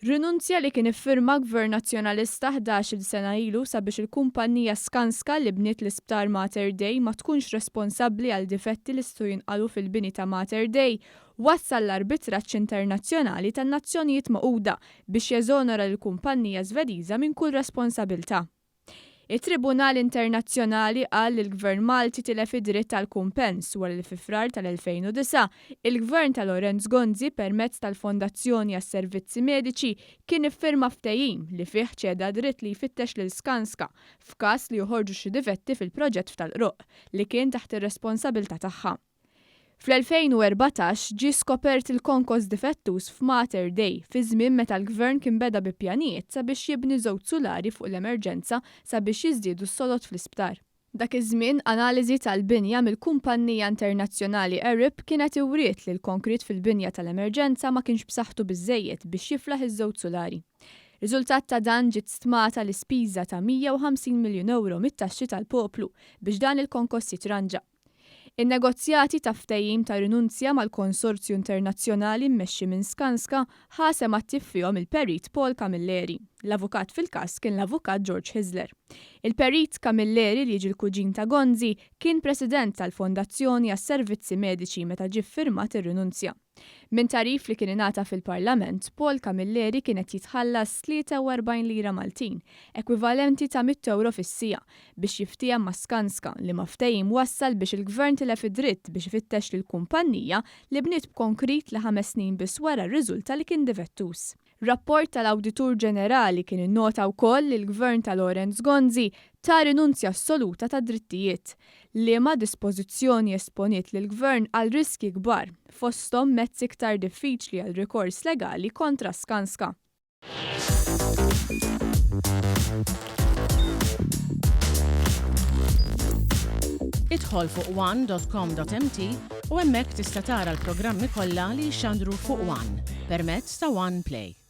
Rinunzja li kien iffirma Gvern Nazzjonalista 11-il sena ilu sabiex il-kumpanija Skanska li bniet l-Isptar Mater Dei ma tkunx responsabbli għal difetti li setgħu jinqalgħu fil-bini ta' Mater Dei wassal l-arbitraġġ internazzjonali tan-Nazzjonijiet Magħquda biex jeżonora lill-kumpanija Żvediża minn kull responsabilità. It-Tribunal Internazzjonali qal li l-Gvern Malti tilef id-dritt għal kumpens wara li fi Frar tal-2009, il-Gvern ta' Lawrence Gonzi permezz tal-Fondazzjoni għas-Servizzi Mediċi kien iffirma ftehim li fih ċeda d-dritt li jfittex lil Skanska f'każ li joħorġu xi difetti fil-proġett f'Tal-Qroqq li kien taħt ir-responsabilità tagħha. Fl-2014 ġie skopert il-konkos difettuż f'Mater Dei fi żmien meta l-Gvern kien beda bi pjanijiet sabiex jibni żewġ sulari fuq l-emerġenza sabiex jiżdiedu s-solot fl-isptar. Dak iż-żmien, analiżi tal-binja mill-kumpannija internazzjonali Arup kienet iwriet li l-konkrit fil-binja tal-emerġenza ma kienx b'saħħtu biżżejjed biex jiflaħ iż-żewġ sulari. Riżultat ta' dan ġiet stmata l-ispiża ta' 150 miljun ewro mit-taxxi tal-poplu biex dan il-konkos jitranġa. In-negozjati ta' ftehim ta' rinunzja mal-konsorzju internazzjonali mmexxi minn Skanska ħa sehem attiv fihom il-Perit Paul Camilleri. L-avukat fil-każ kien l-Avukat George Hyzler. Il-Perit Camilleri li jiġi l-kuġin ta' Gonzi kien President tal-Fondazzjoni għas-Servizzi Mediċi meta ġie ffirmat ir-rinunzja. Minn tagħrif li kien ingħata fil-Parlament, Paul Camilleri kien qed jitħallas 43 lira Maltin, ekwivalenti ta' mitt ewro fis-siegħa, biex jiftiehem ma' Skanska, liema ftehim wassal biex il-Gvern tilef id-dritt biex ifittex lill-kumpannija li bniet b'konkrit li ħames snin biss wara rriżulta li kien difettuż. Rapport tal-Awditur Ġenerali kien innota wkoll li l-Gvern ta' Lawrence Gonzi ta rinunzja assoluta tad-drittijiet, liema dispożizzjoni esponiet lill-Gvern għal riskji kbar, fosthom mezz iktar diffiċli għal rikors legali kontra Skanska. Idħol fuq one.com.mt u hemmhekk tista' tara l-programmi kollha li jixxandru fuq One permezz ta' One Play.